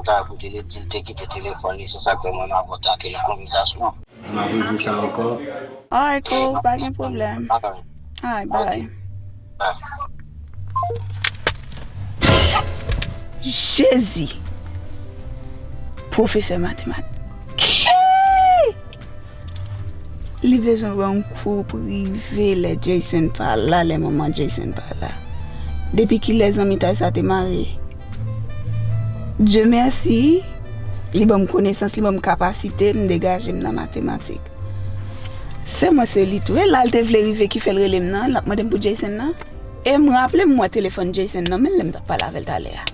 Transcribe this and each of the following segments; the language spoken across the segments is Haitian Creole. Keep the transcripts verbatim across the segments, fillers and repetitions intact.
ta koute li di l te kite telefòn li, se sa k fè mwen menm avè w ta kenbe konvèsasyon. M ap rejwi sa ankò. Alright, cool, pa gen pwoblèm. Alright, bye. Jezi! Pwofesè matematik. Li bezwen wè yon kou prive lè Jason pa la, lè manman Jason pa la. Depi kilè zanmitay sa te mare? Dye mèsi, li ban m konesans, li ban m kapasite, m degaje m nan matematik. Se mwen, se li tou. E la l te vle rive ki fè l rele m nan, l ap mande m pou Jason nan. E m raple m, m wè telefòn Jason nan men l lè m t ap pale avè l talè a.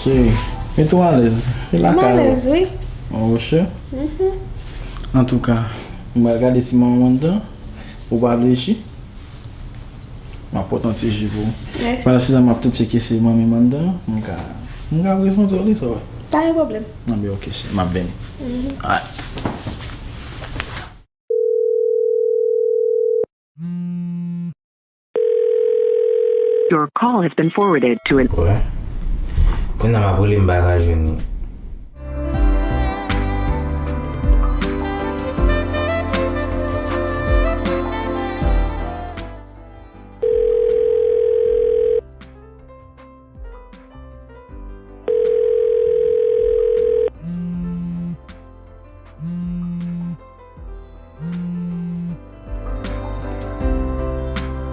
Cheri, mete w alèz. Se lakay ou. M alèz, wi. Oh, chè. Mhm. Antouka, m pral gade si manman m anndan. Ou pa vle ji? M ap pote yon ti ji pou ou. Mèsi. Pandan se tan, m ap tou tcheke si manmi m anndan. M ka, m ka prezante w li, sa w wè. Pa gen pwoblèm. Anben, oke, chè. M ap vini. Mhm. Alright. Your call has been forwarded to an Wè. Kounye a m ap rele, m pa ka jwenn li.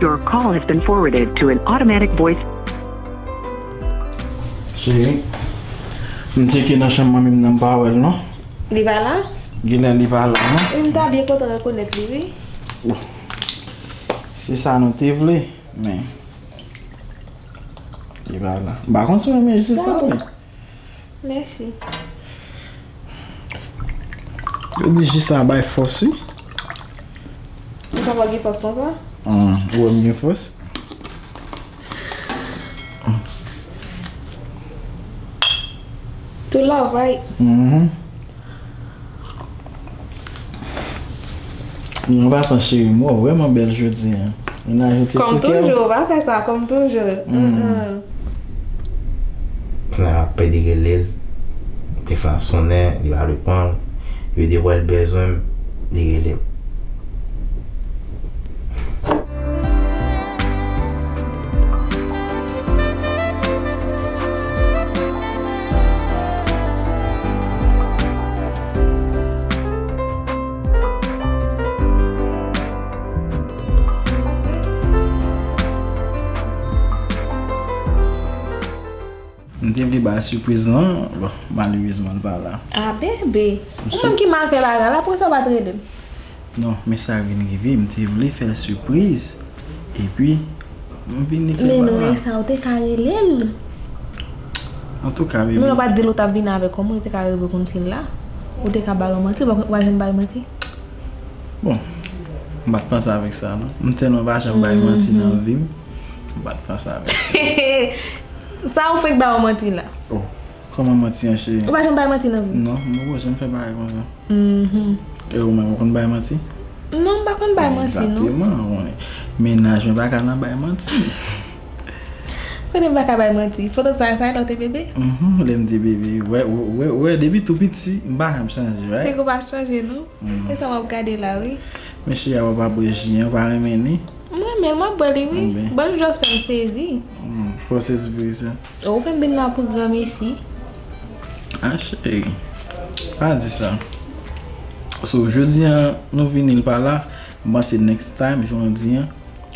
Your call has been forwarded to an automatic voice. Cheri, m tcheke nan chanm manmi m nan, m pa wè l non. Li pa la? Genlè li pa la non. M ta byen kontan rekonèt li, wi. Bon. Se sa nou te vle, men li pa la. M pa konn si w renmen ji sa, men. Mèsi. Yo di ji sa bay fòs, wi. Ou pa wè gen fòs konsa? Hmm, ou wè m gen fòs? To love, right? Mhm. An pasan, cheri m, ou vrèman bèl jodi a. Vin ajoute sou kè w. Kòm toujou, ou pa fè sa, kòm toujou. Mm. Mm-mm. Kounye a m ap pè li rele l. Telefòn ap sonnen, li pa reponn. Epi depi w wè l bezwen m, li rele m. M te vle ba l sipriz lan, bon, malerezman, l pa la. A, bebe! Ou menm ki mal fè bagay la, poukisa w pa t rele m? Non, men sa vin rive, m te vle fè l sipriz, epi m vin li klè pa la. Men non, e sa, ou te ka rele l. Antouka, bebe. Men ou pa t di l ou t ap vini avèk kòm ou, ou te ka rele pou konn si l la. Ou te ka ba l yon manti, ou pa, ou pa janm ba l manti. Bon, m pa t panse avèk sa, non. M tèlman pa janm bay manti nan vi m, m pa t panse avèk sa. Sa ou fenk ba yon manti la? Oh, kòman manti an, cheri? Ou pa janm bay manti nan vi w? Non, m poko janm fè bagay konsa. Mhm. E ou menm, ou konn bay manti? Non, m pa konn bay manti, non. Egzakteman, ou konnen. Mennaj mwen pa ka nan bay manti. Konnen m pa ka bay manti. Foto sa, sa lè w te bebe? Mhm, lè m te bebe. Wè, wè, wè, depi tou piti, m pa janm chanje, right? Nèg ou pa chanje, non? Mm. E sa w ap gade la, wi. Men cheri a, w ap bwè ji an, w pa renmen li? M renmen l, m ap bwè li, wi. Bon, l just fè m sezi. Mm, fò w sezi pou kisa? Ou fè m vin la pou granmesi. A, cheri. Pa di sa. So, jodi a, nou vini, l pa la. M panse next time, jan w di an,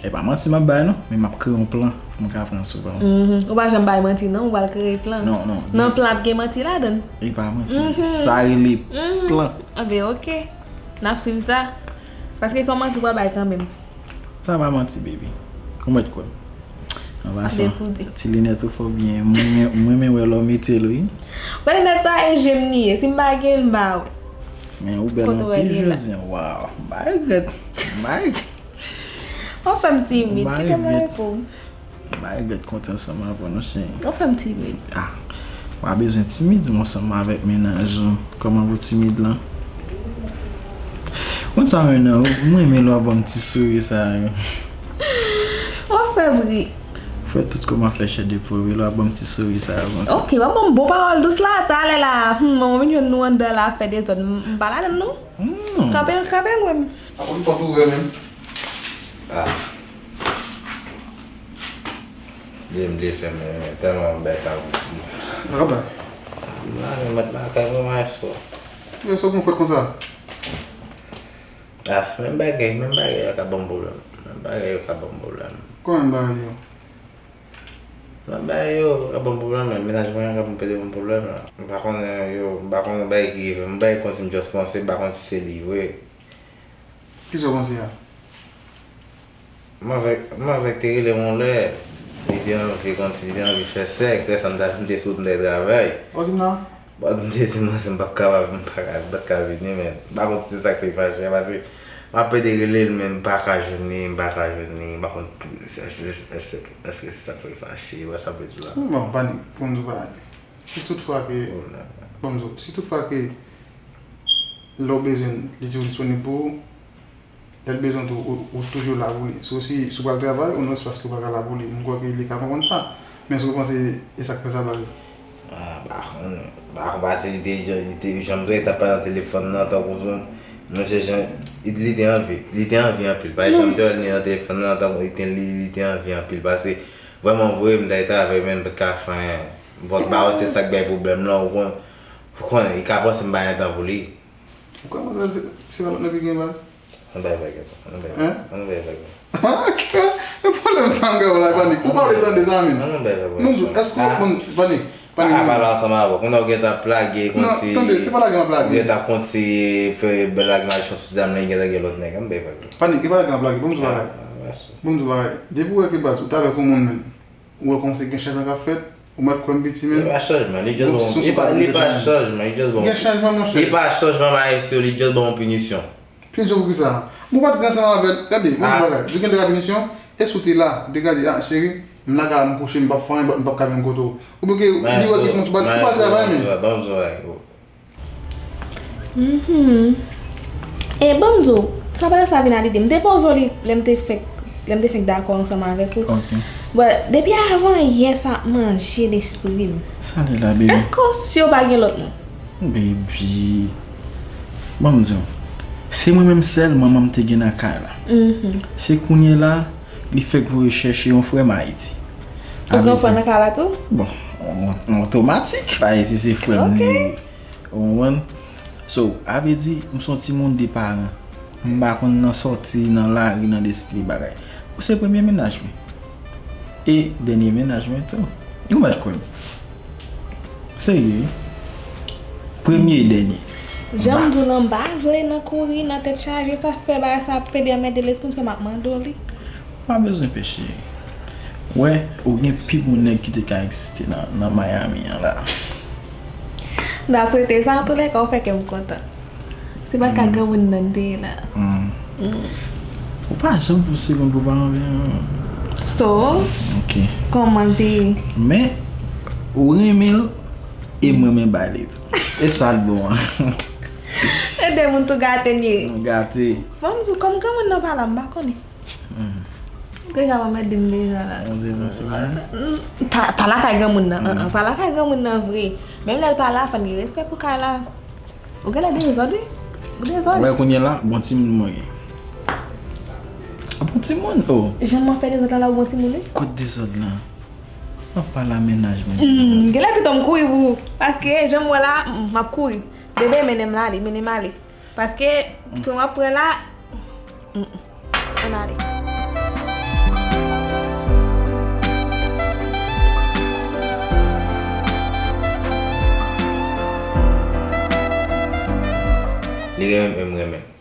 e pa manti m ap bay non, men m ap kreye yon plan pou m ka pran sou kò m. Mhm. Ou pa janm bay manti non, ou pral kreye plan. Non, non. Nan plan ap gen manti ladan l. E pa manti. Mhm. Sa rele plan. Anben, oke. N ap swiv sa. Paske se yon manti w pral bay kanmenm. Sa pa manti, baby. Ou mèt kwè m. An pasan, ti linèt ou fò byen. Mwen, mwen, mwen wè lè w mete l, wi. Wè linèt sa e je m li ye. Si m pa gen l, m ba ou. Men ou bèl anpil, Josiane. Waw. M pa regrèt. M pa regrèt. Ou fè m timid. Kite m reponn. M pa regrèt kontre ansanm avè w non, cheri. Ou fè m timid. Ah, pa bezwen timid, mwen ansanm avèk mennaj ou. Kòman pou timid lan? Mwen sa mwen nan, mwen renmen lè w ap ban m ti souri sa yo. Ou fè m ri. Fè tout kòman fè chè de poul, wi, lè w ap ban m ti souri sa yo konsa. Ok, w ap ban m bon pawòl dous la, talè la. Hmm, mwen vin jwenn nou anndan la, fè dezòd. M, m pa ladann non. Hmm. Kanpe, kanpe lwen m. Apre m pòt ouvè menm. Ah. Li m vle fè men tèlman bèl sa pou di. Apa? La, men mèt lakay mwen, maestro. Yo, sa w konn fèt konsa? Ah, menm bagay, menm bagay yo ka ban m pwoblèm. Menm bagay yo ka ban m pwoblèm. Kòman menm bagay yo? Menm bagay yo ka ban m pwoblèm, men mennaj mwen ka ban m pede ban m pwoblèm la. M pa konnen yo, m pa konnen bagay ki rive m, bagay konsi m just panse, m pa konn si se li vre. Kisa w panse a? Manzè, manzè te rele m yon lè, li te anvi kòmsi li te anvi fè sèks, lè sa m ta, m te sot, m te travay. Ou di m nan? Bon, m te di manzè m p ap ka, m pa ka, m pa t ka vini, men m pa konn si se sa k fè l fache, paske m ap pede rele l, men m pa ka jwenn li, m pa ka jwenn li, m pa konn pou, èske, èske, èske se sa k fè l fache, ou wè sa m vle di w la? Bon, Panik, pou m di w bagay. Si tout fwa ke, oh la la. Bon, m di w, si tout fwa ke lè w bezwen l, li toujou disponib pou ou, lè l bezwen tou, ou, ou toujou la pou li. So, si, si w pral travay, ou nan espas ke w pa ka la pou li. M kwè ke li ka konprann sa. Men èske w panse e sa k fè sa, baz? Ah, m pa konnen. M pa konn, paske li te, li te, jan m te wè l t ap pale nan telefòn nan, tankou se yon, monchè, jan, li, li te anvi, li te anvi anpil. Paske jan m te wè l nan telefòn nan, tankou li te, li, li te anvi anpil. Paske, vrèman vre, m ta rete avè l, men m pa t ka fè anyen. Bon, m pa wè se sa k bay pwoblèm nan, ou konn, ou konnen, li ka panse m pa gen tan pou li. Ou kwè manzè se, se pa lòt nèg li gen, baz? Ann bay vag, ann bay, hein? Ann bay vag. E pwoblèm sa m gen la, Panik. Ou pa vle tande sa menm. Ann bay vag. Moun di, èske ou konn, Panik, Panik, a, pale ansanm avè w. Kounye a w gentan plage, non, konsi, tande, se pa lage m ap lage. Ou gentan konsi fè bèl lage mache sou zam nan, gentan gen lòt nèg. Ann bay vag. Panik, e pa lage m ap lage. Bon, m di w bagay. Ah, mèsi. Bon, m di w bagay. Depi w wè ke baz, ou t avèk yon moun menm. Ou wè kòmsi gen chanjman k ap fèt, ou mèt kwè m piti menm. Li pa chanjman, li just bon, li pa, li pa chanjman, li just bon. Gen chanjman, monchè. Li pa chanjman, maestro, li just bon pinisyon. Pinisyon pou kisa? Mwen pa t gen ansanm avè l. Gade, mwen di bagay. Li gen dwa pinisyon, e si w te la, li te ka di, ah, cheri, m lakay la, m kouche, m p ap fè anyen, but m p ap ka vin kote w. Oubyen ke li wè kesyon tou, but ou pa travay menm. Ban m di w, Mhm. E ban m di w, sa pa sa vin a lide m. M te poze w li lè m te fèk, lè m te fèk dakò ansanm avèk ou. Ok. But, depi avan yè sa ap manje lespri m. Sa li la, baby? Èske w si w pa gen lòt moun? Baby. Ban m di w, se mwen menm sèl manman m te gen nan kay la. Mhm. Se kounye la, li fèk voye chèche yon frè m Ayiti. Ou gen frè nan kay la tou? Bon, on, on otomatik, pa isi se frè m li. Ok. Ou konprann? So, a vle di, m se yon timoun de paran. M pa konn nan sòti, nan lari, nan de seri bagay. Ou se premye mennaj mwen. E dènye mennaj mwen tou. Ou mèt kwè m. Serye, wi. Premye e dènye. Jan m di w lan, m pa vle nan kouri, nan tèt chaje, sa fè bagay sa ap pede anmède lespri m, fè m ap mande w li. Pa bezwen peche. Wè, ou gen pi bon nèg ki te ka egziste nan, nan Miami an la. M ta swete sa, antoulèka, ou fè kè m kontan. Se pa ka granmoun nan te ye la. Hmm. Hmm. Ou pa janm fè segonn pou pa anvi an. So, ok, kòman l te ye? Men, ou renmen l, e m renmen bay li tou. E sa l bon an. E de moun tou gate n ye. Nou gate. Bon, m di w, kòm granmoun nan pa la, m pa konnen. Hmm. Deja w anmède m deja la. Ou di m ti bagay? Mm, pa, pa lakay granmoun nan, an, an, pa lakay granmoun nan vre. Menm lè l pa la, fò n gen respè pou kay la. Ou genlè dezòd, wi. Ou dezòd. Wè, kounye a la, bon timoun mwen ye. Bon timoun, oh. Jan mwen fè dezòd la, la, ou bon timoun, wi. Kot dezòd la? M ap pale a mennaj mwen. Mm, genlè pito m kouri pou ou. Paske, jan m wè la, mm, m ap kouri. Bebe, mennen m la ale, mennen m ale. Paske, mm, tou w ap pran la, mm, mm. Ann ale. Li renmen m, e m renmen l.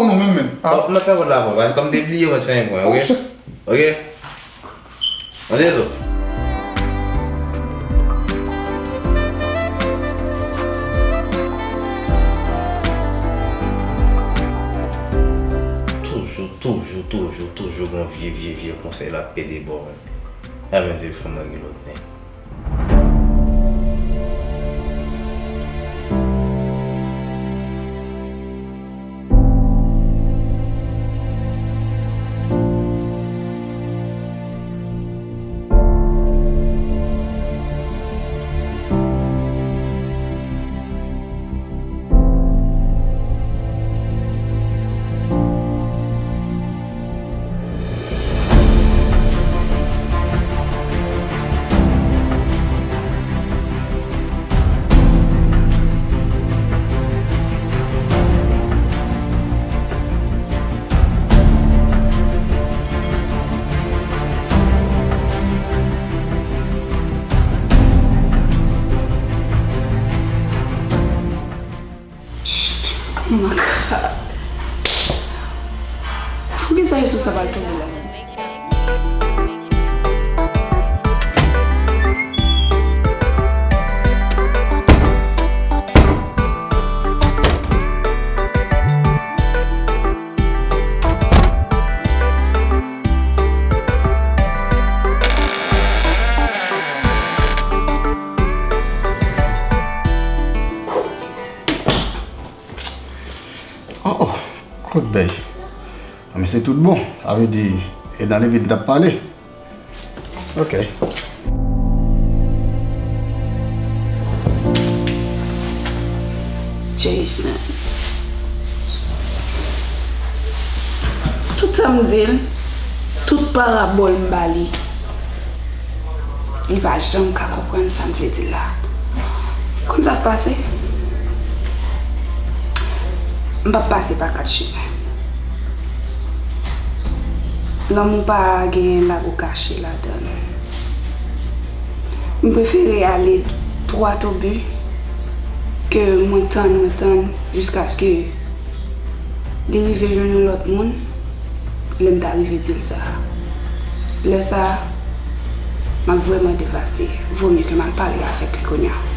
pou nou menm, menm. Ah. Bon, mwen fè vòt la pou mwen, kòm te bliye mwen fè yon pwen, ok? Ok? Mande sou. Toujou, toujou, toujou, toujou gon vye, vye, vye konsèy l ap pede ba w, men. Amèn, se fanm nan gen lòt nèg. Oh my God. Poukisa Jesús sa pral tonbe la menm? Oh, oh, kout bèy. Ah, men se tout bon. Sa vle di, e nan leve n t ap pale. Ok. Jason. Tout sa m di l, tout parabòl m ba li, li pa janm ka konprann sa m vle di l la. Konn sa k pase? M p ap pase pa kat chimen. Lanmou pa gen lago kache ladan l. M prefere ale droit au but ke mwen tann, mwen tann, jiskaske li rive jwenn yon lòt moun, lè m ta rive di l sa. Lè sa a, m ap vrèman devaste. Vo mye ke m al pale avèk li kounye a.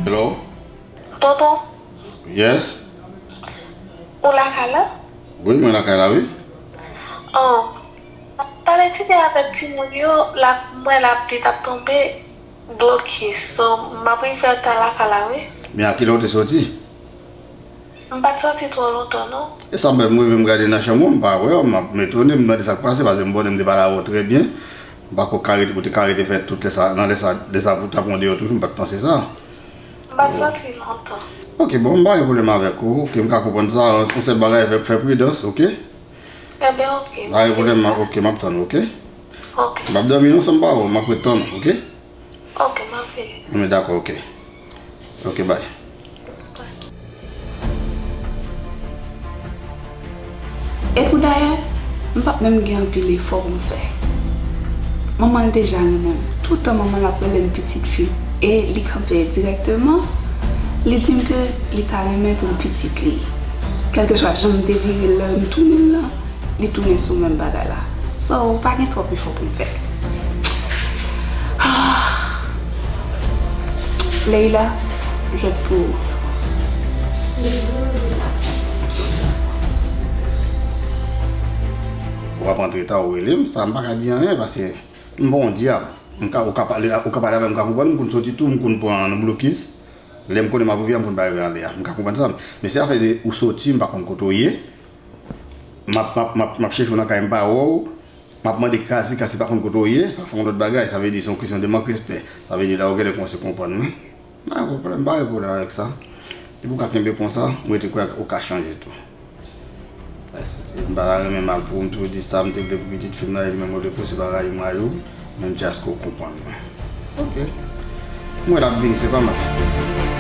Hello? Tonton? Yes? Ou lakay la? Wi, mwen lakay la, wi. Oh, m t al etidye avèk timoun yo, la, m wè lapli t ap tonbe, blokis. So, m ap rive ta lakay la, wi. Men a kilè w te soti? M pa t soti twò lontan, non. E sa m fè, m rive m gade nan chanm ou, m pa wè w, m ap m etone, m mande sa k pase, paske m konnen m te pale avè w trè byen. M pa ko ka rete, ou te ka rete fè tout lè sa, nan lè sa, lè sa pou w t ap yon deyò toujou, m pa t panse sa. M pa t soti lontan. Ok, bon, m pa gen pwoblèm avèk ou, ok, m ka konprann sa, yon sèl bagay, fè, fè pridans, ok? Ebyen, ok. Pa gen pwoblèm, ok, m ap tann ou, ok? Ok. M p ap dòmi non, san m pa wè w, m ap ret tann ou, ok? Ok, m ap vini. Anben, dakò, ok. Ok, bye. E pou dayè, m p ap menm gen anpil efò pou m fè. Manman l deja renmen m. Toutan manman l ap rele m pitit fi. E li kanpe dirèkteman. Li di m ke li ta renmen pou m pitit li. Kèlkeswa jan m te vire l lè m tounen l lan, li tounen sou menm bagay la. So, pa gen twòp efò pou m fè. Leila, jwèt pou ou. W ap antre ta, ou rele m, sa m pa ka di anyen, paske m pa yon dyab. M ka, ou ka pale, ou ka pale avè m, m ka konprann, m konn soti tou, m konn pran nan blokis. Lè m konnen m ap rive a, m konn bay rale a. M ka konprann sa. Men se afè de ou soti, m pa konn kote w ye. M ap, m ap, m ap, m ap chèche w nan kay, m pa wè w. M ap mande Kasi, Kasi pa konn kote w ye. Sa, se yon lòt bagay. Sa vle di se yon kesyon de mank respè. Sa vle di la, ou genlè kòmanse konprann mwen. M pa gen pwoblèm, m pa gen pwoblèm avèk sa. Depi w ka kenbe konsa, mwen te kwè ou ka chanje tou. M pa ta renmen mal pou ou, m toujou di sa, m te vle pou pitit fi m nan, e li menm ou vle pouse bagay m rayi w, men m di aske w konprann mwen. Ok. Mwen l ap vini, se pa mal.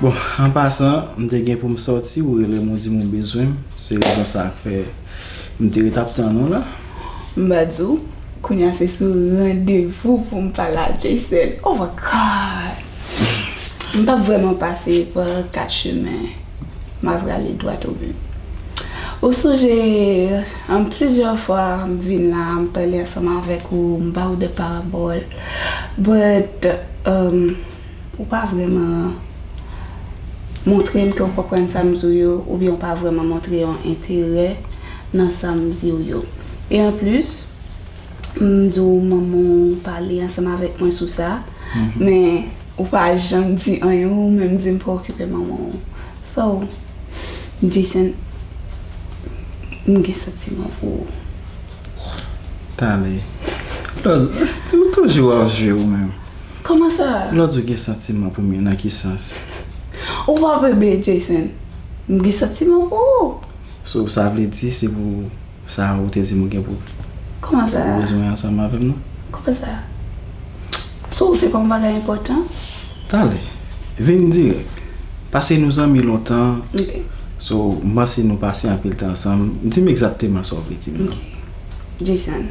Bon, an pasan, m te gen pou m sòti, ou rele m, ou di m ou bezwen m. Se rezon sa k fè m te ret ap tann ou la. M pa di w, kounye a se sou randevou pou m pale a Jayson. Oh my God! M p ap vrèman pase pa kat chemen. M ap rale dwat o bi. Ou sonje, an plizyè fwa m vin la, m pale ansanm avèk ou, m ba w de parabòl. But, um, ou pa vrèman montre m ke w konprann sa m di w yo, oubyen w pa vrèman montre yon enterè nan sa m di w yo. E anplis, m di w manman w pale ansanm avèk mwen sou sa, men ou pa janm di anyen, ou menm di m pa okipe manman w. So, Jayson, m gen santiman pou ou. Tale. Lòt, ou toujou ap jwe ou menm. Kòman sa? Lòt ou gen santiman pou mwen, nan ki sans? Ou pa bebe, Jayson. M gen santiman pou ou. So, sa vle di se pou sa ou te di m ou gen pou... Kòman sa? Ou bezwen ansanm avè m, non? Kòman sa? So, se pa yon bagay enpòtan? Tale. Vin dirèk. Paske nou zanmi lontan. Ok. So, m panse nou pase anpil tan ansanm. Di m egzakteman sa w vle di m nan. Ok. Jayson,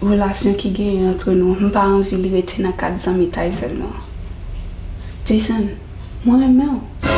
relasyon ki genyen ant nou, m pa anvi li rete nan kad zanmitay sèlman. Jayson, mwen renmen w.